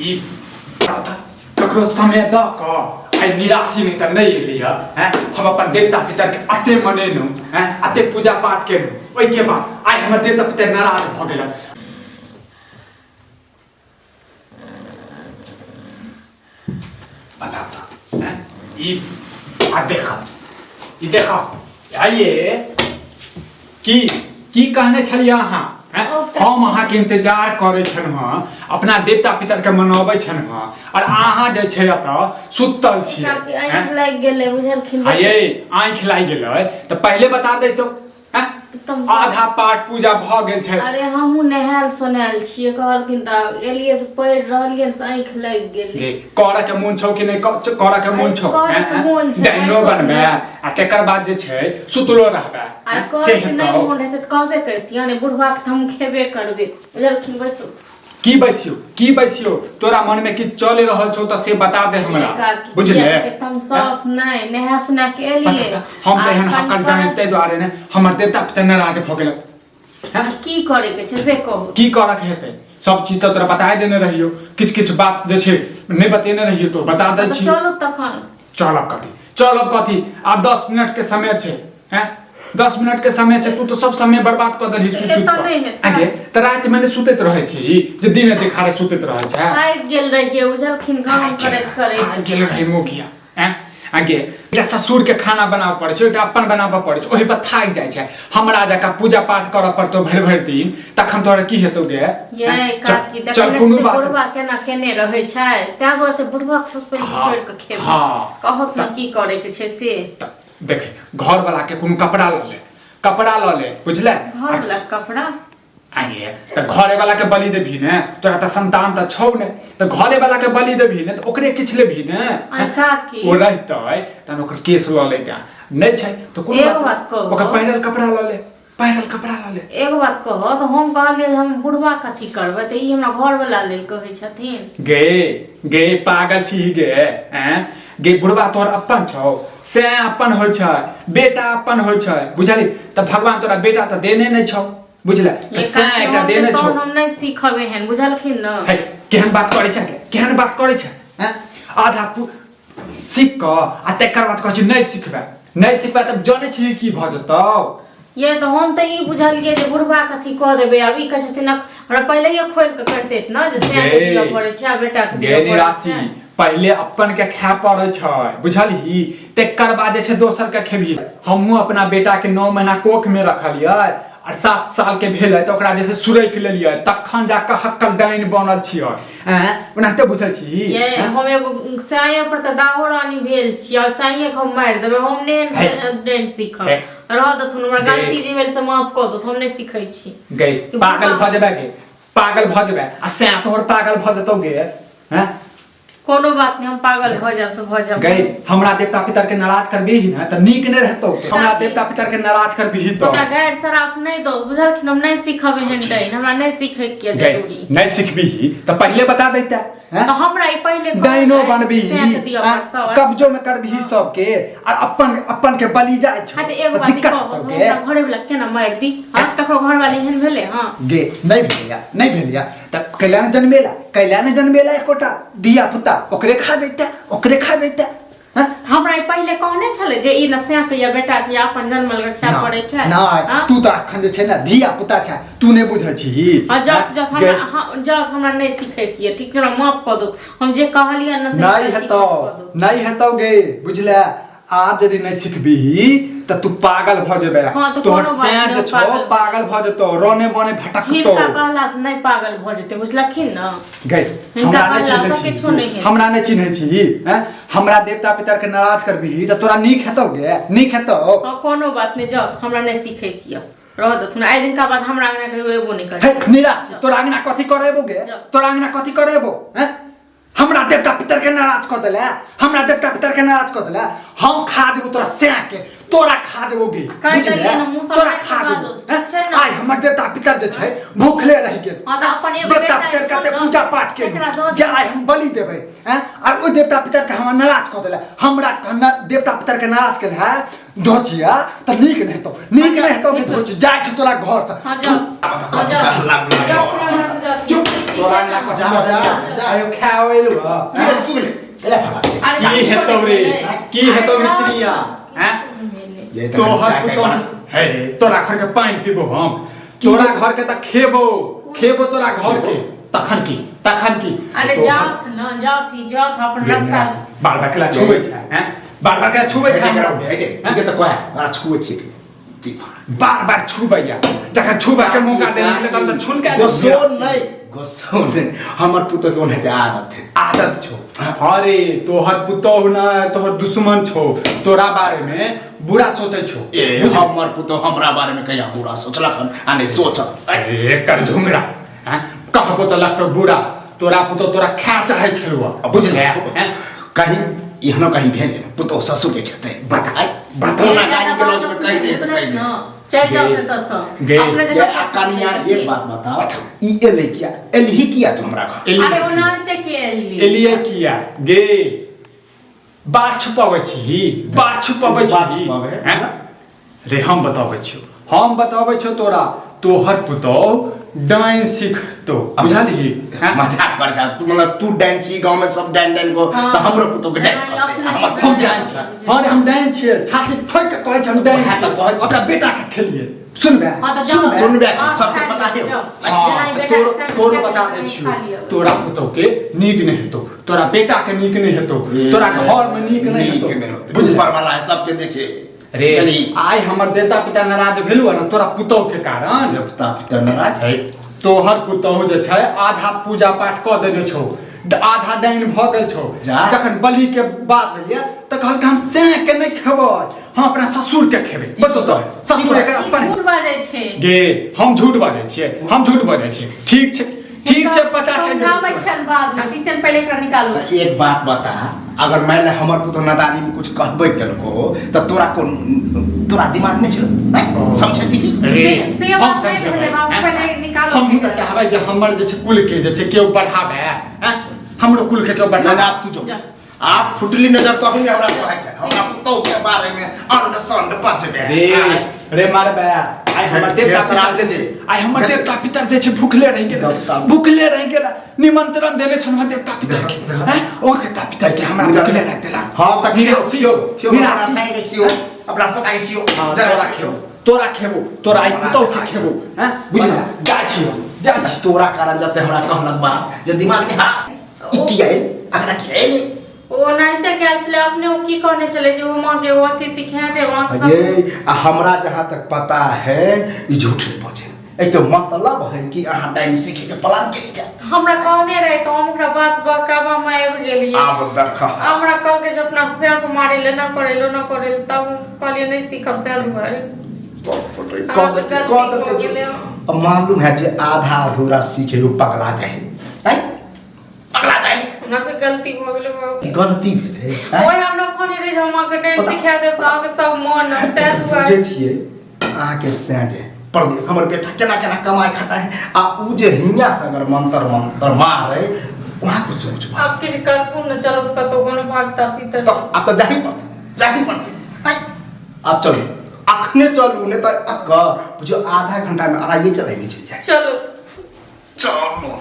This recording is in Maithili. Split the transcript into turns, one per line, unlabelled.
ई ककरो समय दऽ कऽ आइ निराशी नहि तऽ नहि एलियै हैं। हम अपन देवता पितरके अते मनेलहुँ हैं, अते पूजा पाठ केलहुँ, ओहिके बाद आइ हमर देवता पितर नाराज भऽ गेलक। बताउ तऽ हैं? ई आ देखऽ, ई देखऽ, आइए की की कहने छलियै अहाँ हैं? हम अहाँके इंतजार करै छलहुँ हँ, अपना देवता पितरके मनबै छलहुँ हँ, आओर अहाँ जे छै एतऽ सुतल छियै
काकी
हैं?
आँखि लागि गेलै बुझलखिन।
आ ये आँखि लागि गेलै तऽ पहिले बता दैतौ हैं?
तम
आधा पाठ पूजा भऽ गेल छै।
अरे हमहूँ नहायल सोनायल छियै, कहलखिन तऽ एलियै से पढ़ि रहलियै से आँखि लागि गेलै।
गे करऽ के मोन छौ कि नहि? करऽ के मोन छौ?
अरे करऽ के
हैं?
मोन छै,
डाइनो
पैसो
बनबै
नहि।
आ तकर बाद जे छै सुतलो रहबै
आर
हैं? से
करे के नहि
हेतौ?
मोन हेतै तऽ कहबे करतियै ने, बुढ़वा के तऽ हम खेबे करबै बुझलखिन। बैसू।
की बैसियो, की बैसियो? तोरा मन में किछु चलि रहल छौ तऽ से बता दे हमरा, बुझले?
एकदम सब नहि नहा सुना के एलियै।
हम तऽ एहन
आ
हकल
कनि
डाइन ताहि दुआरे ने हमर देवता पितर नाराज भऽ गेलक।
आ की करे के छै से कहू।
की करऽ के हेतै? सब चीज तऽ तोरा बताए देने रहियो, किछु किछु बात जे छै नहि बतेने रहियो तो बता दै
तऽ
छी।
चलू तखन।
चलब कथी, चलब कथी? आब 10 मिनट के समय छै हैं, 10 मिनट के समय छै, तू तऽ सब समय बर्बाद कऽ देलही सुति सुति
एतऽ
कऽ।
नहि हेतै।
आगे तऽ राति मे नहि सुतैत रहै छी जे दिने देखारे सुतैत रहै छै?
थाकि गेल रहियै बुझलखिन, काम करैत करैत
थाकि गेल रहै मोगिया हैं। आगे एकटा ससुर के खाना बनाबऽ पड़ै छै, एकटा अपन बनाबऽ पड़ै छै, ओहि पर थाकि जाइ छै। हमरा जकाँ पूजा पाठ करऽ पड़तौ भरि भरि दिन, तखन तोरा की हेतौ गे?
ये
हैं? चल
काकी
चल,
देखने
कोनो
छियै
बात
बुढ़वा केना केने रहै छै, तैं दुआरे तऽ बुढ़वा के सबसँ पहिले
हाँ,
छोड़ि कऽ खेबै।
हाँ।
कहत ने की करे के छै से।
तऽ देखे, घर वाला के कोनो कपड़ा लऽ ले, कपड़ा लऽ ले, बुझले?
घर वाला के कपड़ा?
आगे तऽ घरे वाला के बलि देबही ने, तोरा तऽ संतान तऽ छौ ने, तऽ घरे वाला के बलि देबही ने तऽ ओकरे किछु लेबही ने।
आइ काकी।
ओ रहितै तहन ओकर केस लऽ लैता, नहि छै तऽ कोनो
एगो बात कहू।
ओकर पहिरल कपड़ा लऽ ले, पहिरल कपड़ा लऽ ले।
एगो बात कहऽ, तऽ हम कहलियै जे हम बुढ़वा कथी करबै, तऽ ई हमरा घरवला लेल कहै छथिन।
गे गे पागल छी गे? हैं गे, बुढ़वा तोहर अपन छौ? से अपन होइ छै, बेटा अपन होइ छै, बुझली? तऽ भगवान तोरा बेटा तऽ देने नहि छौ, बुझले? तऽ
ये
सैं
काकी,
एकटा
हम
देने
तऽ
छौ।
तहन हम नहि सीखब एहन बुझलखिन ने।
हे, केहन बात करै छै गे, केहन बात करै छै हैं? आधा सीख कऽ आ तकर बाद कहै छै नहि सिखबै, नहि सिखबै, तब जनै छी की भऽ जेतौ?
ये तऽ हम तऽ ई बुझलियै जे बुढ़वा कथी कऽ देबै, आब ई कहै छथिन हमरा पहिलैये खोलि कऽ कहितैत ने जे सएह के दिअ पड़ै छै आ बेटा के
गे
दिअ पड़ै
निराशी
छै।
पहिले अपन के खाय पड़ै छै बुझलही, तकर बाद जे छै दोसर के खेबही। हमहूँ अपना बेटा के 9 महीना कोख में रखलियै और 7 साल के भेलै तऽ ओकरा जे छै सुरैक लेलियै, तखन जाकऽ हक्कल डाइन बनल छियै। ऐं ओनाहिते बुझल छी?
ये
ऐं?
हम एगो साये पर तऽ दाहो रानी भेल छी और साये के हम मारि देबै, हम नहि
हे।
डाइन सीखब।
हे।
रह देथुन, हमरा
गे।
गलती जे भेल से माफ कऽ देथुन, हम नहि सीखै छी।
गई पागल भऽ जेबै गे, पागल भऽ जेबै, आ सैं तोहर पागल भऽ जेतौ गे। हैं?
कोनो बात नहि, हम पागल भऽ जायब तऽ भऽ जायब।
गई हमरा देवता पितर के नाराज करबीही ने तऽ नीक नहि रहतौ। हमरा देवता पितर के नाराज करबीही तऽ
हमरा गारि शराप नहि दो बुझलखिन, हम नहि सीखब एहन डाइन, हमरा नहि सीखै के
गई
जरूरी।
नहि सिखबीही तऽ पहिले बता दैते हैं?
तऽ हमरा ई पहिले कहल
डाइनो
जाय,
बनबीही
सएह के दिअ
हैं?
पड़तौ।
कब्जो में करबीही सबके आ अपन अपन के बलि जाइ छौ
हाँ तऽ एगो
तऽ
बात
दिक्कत
कहू,
हेतौ
हम
गे।
अपना घरे वाला केना मारि दी? हाँ ककरो घर वाली एहन भेलै? हाँ
गे नहि भेलैया, नहि भेलैया तऽ कैला ने जनमेला, कैला ने जनमेला एकोटा धिया पुता, ओकरे खा जैते, ओकरे खा जैते। हैं?
हमरा ई पहिले कहने छलै जे ई नशा के या बेटा के या अपन जनमल के खाय पड़ै छै।
नहि
हाँ?
तू तऽ अखन जे छै ने धिया पुता छै, तू नहि बुझै छीही।
हाँ, जब
हैं?
जब
गे,
हमरा, हाँ, जब हमरा नहि सीखै के ये, ठीक छै, हमरा माफ कऽ दो, हम जे कहलियै ने से
नहीं
गलती
हेतौ,
कऽ दो।
नहीं हेतौ गे, बुझले? आब यदि नहीं सिखबीही तऽ तू पागल भऽ जेबे।
हाँ, तऽ
तोहर
कोनो बात
सैं
नहि,
जे छौ
पागल
पागल भऽ जेतौ, रोने बने भटकतौ।
हिनका कहला से नहि पागल भऽ जेतै बुझलखिन ने।
गई
हिनका
हमरा नहि
कहला
चिन्है
से
छी
किछो नहि हेतै।
हमरा नहि चिन्है छी हैं? हमरा देवता पितर के नाराज करबीही तऽ तोरा नीक हेतौ गे, नीक हेतौ?
हाँ, कोनो बात नहि, जाउ, हमरा नहि सीखै के यऽ, रह देथुन। आइ दिनका बाद हमरा अंगना कहियो एबो नहि करै।
हे निराश, तोरा अंगना कथी करेबो गे?
जाउ।
तोरा अंगना कथी करेबो हैं? हमरा देवता पितर के नाराज कऽ देले, हमरा देवता पितर के नाराज कऽ देले, हम खा जेबो तोरा सैं के, तोरा खा जेबो गे,
कहि
बुझले?
देलियै ने, मुँह
तोरा
सम्हारि
खा
कऽ
जेबो,
बाजू,
हैं?
ठीक छै ने?
आइ हमर देवता पितर जे छै भूखले रहि गेल।
हाँ, तऽ अपन एगो
देवता
बेटा
पितर
छौ
कते
ने,
पूजा पाठ केलहुँ
तकरा दऽ
जे आइ हम बलि देबै, हैं? आ ओहि देवता पितर के हमरा नाराज कऽ देले, हमरा देवता पितर के नाराज केले है धोचिया तऽ नीक नहि हेतौ, नीक नहि हेतौ कि धोची जाइ छी तोरा घर से।
हाँ, जाओ।
कथी
जाओ।
कहला
जाओ, पूरा घर से जाओ।
चुप। तोरा ला कथी
जा जा जा
आयो खाओ एलु
की भेलै की भेलै एला फला छै
अरे
की हेतौ रे की हेतौ
अरे
मिश्रिया हैं
ये तऽ
तोहर
चाय ताय
पुतोह
बना।
हे तोरा घर के पानि पीबो हम तोरा घर के तऽ खेबो खेबो तोरा घर के तखन की तखन की
अरे
तोहर-
जाउथ न जाउथ ही जाउथ अपन रास्ता से।
बार बार केला छुबै छै हैं बार बार केला छुबै छै हमरा
ठीक है तऽ कह हमरा छुए छी
बार बार छुबैया जखन छुबै के मौका देने छलै तब तऽ छुनका
गोसो नहि गोसो नहि हमर पुतोह के ओनाहिते आदत है
आदत छौ अरे तोहर पुतोह ना तोहर दुश्मन छौ तोरा बारे में बुरा सोचै छौ
ए हमर पुतोह हमरा बारे में कहिया बुरा सोचलक हन आ नहि सोचत
अरे एकर झुमरा हैं कहबो तऽ लगतौ बुरा तोरा पुतोह तोरा खा चाहै छलौ बुझले हैं
कहीं एहनो कहीं भेल पुतोह ससुर के खेतै बताइ बताओ ना गाली गलौज में कहि दे कहि दे
चलि जाउ एतऽ सँ
गे।
अपने
ये
जगह
आ कनिया एक बात बताओ ई एलै किया एलही किया तू हमरा घर
अरे ओनाहिते के एली
एलिए किया गे बात छुपाबै छी बात छुपाबै छी
बात छुपाबै।
हैं? रे हम बताबै छियौ हम बताबै छियौ तोरा तोहर पुतोह डाइन सीखतो बुझलही हैं?
मजाक कर जा तू मतलब तू डाइन छी गांव में सब डाइन डाइन को
हाँ।
तो हमरो पुतोह के डाइन
नहीं,
करते
अपने
हमर
हम डाइन छियै हाँ रे हम डाइन छियै छाती ठोकि के कहै छी हम डाइन
वएह तऽ
छियै
कहै छी।
अपना बेटा के खेलिए सुनबे
हाँ तऽ जाउ
सुनबे,
हाँ,
सबके
खा
पता
लिअ,
है।
जाउ।
हाँ,
जेना ई
तऽ
बेटा
तोरो
के संग
तोरो
खा
बता
लिअ,
दै
खा
छियौ
लिअ।
तोरा पुतोह के नीक नहि हेतौ तोरा बेटा के नीक नहि हेतौ तोरा घर में नीक नहि
नीक
हेतौ
नहि होतै
बुझले
ऊपर वाला है सबके देखे
रे
चली
आइ हमर देवता पिता नाराज भेलु ने तोरा पुतोह के कारण
देवता पितर नाराज
छै तोहर पुतोह जे छै आधा पूजा पाठ कऽ देने छौ आधा डाइन भऽ गेल छौ
जा।
जखन बलि के बात भेलियै तऽ कहलकै हम सैं के नहि खेबै हम अपना ससुर के खेबै बतो तऽ ससुर एकर
ई
अपन
झूठ बाजै छै
गे हम झूठ बाजै छियै हम झूठ बाजै छियै ठीक छै ठीक छै पता चलि जेतौ
समझाबै
तोरा।
छनि बादमे ठीक छनि पहिले एकरा निकालू
तऽ एक बात बता अगर मान ले हमर पुतोह नदानी में कुछ कहबे केलको तऽ तोरा कोन तोरा दिमाग नहि छलो आँय? समझेती
रे,
से
हम
बात नहि
समझेबै,
भेलै बाबू,
हैं?
पहिले निकालू।
हमहूँ तऽ चाहबै जे हमर जे छै कुल के जे छै केओ बढ़ाबै हैं? हमरो कुल के केओ
ना
बढ़ाबै
ना तू जो
जा।
आप फुटली नजर तो हम हमरा सोहाय छै हमरा पुतोह के बारे में अंड संड बचबे
रे रे मारबे आइ हमर देवता
फेर श्राप
पितर
दे छै।
आइ हमर
देते।
देवता पितर जे छै भूखले रहि गेल
देवता।
भूखले रहि गेल निमंत्रण देने छल हमर देवता पितर के हैं ओ देवता पितर के हमरा भूखले रख देला
हां त खियो
निराशी
खियो खियो अपना
निराशी
संग के खियो अपना पोता के खियो
हाँ,
जरा
तोरा खेबो तोरा खेबो तोरा आइ पुतौह के खेबो हैं बुझला जा छी हम, जा छी
तोरा कारण जते हमरा कहलक बात जे दिमाग में हा ई की आयल अगरा की आयल
ओ ओनाहिते कयल छलै अपने ओ की कहने छलै जे ओ माँ के ओ अथी सिखा दे माँ के सब
ये आ हमरा जहाँ तक पता है ई झूठ नहीं बजे ए तो मतलब है कि अहाँ डाइन सीखे के प्लान के जा
हमरा कहने रहे तऽ हम ओकरा बात बकावा में आबि गेलियै
आब देख
हमरा कहलकै जे अपना सैं के मारे ले ना करे लो ना करे तब हम कहलियै नहि सीखब ताहि दुआरे
कह देलकै कह देलकै झूठ। अब मालूम है जे आधा अधूरा सीखे वो पगला जाए हैं पगला जाए
हमरा से गलती भऽ गेलै बाबू
गलती भेलै हैं?
ओहि हमरा कहने रहे जे हम अहाँके नहि
पता-
सिखा देब तऽ अहाँके सब मन ताहि दुआरे
बुझै छियै अहाँके सैं जे परदेश हमर बेटा केना केना कमाइ खटाइ आ उ जे हियाँ से अगर मंत्र मंत्र मारे वहाँ कुछ सोच
आब किछु करतू ने चलो तऽ कतहु कोनो भागता पीतर
तऽ आब तऽ जाही पड़तै जाही पड़तै आँय, आब चलू अखने चलू नहि तऽ अक्क बुझियौ आधा घंटामे अढ़ाइए चढ़ाइ चलि जाय
चलो
चलू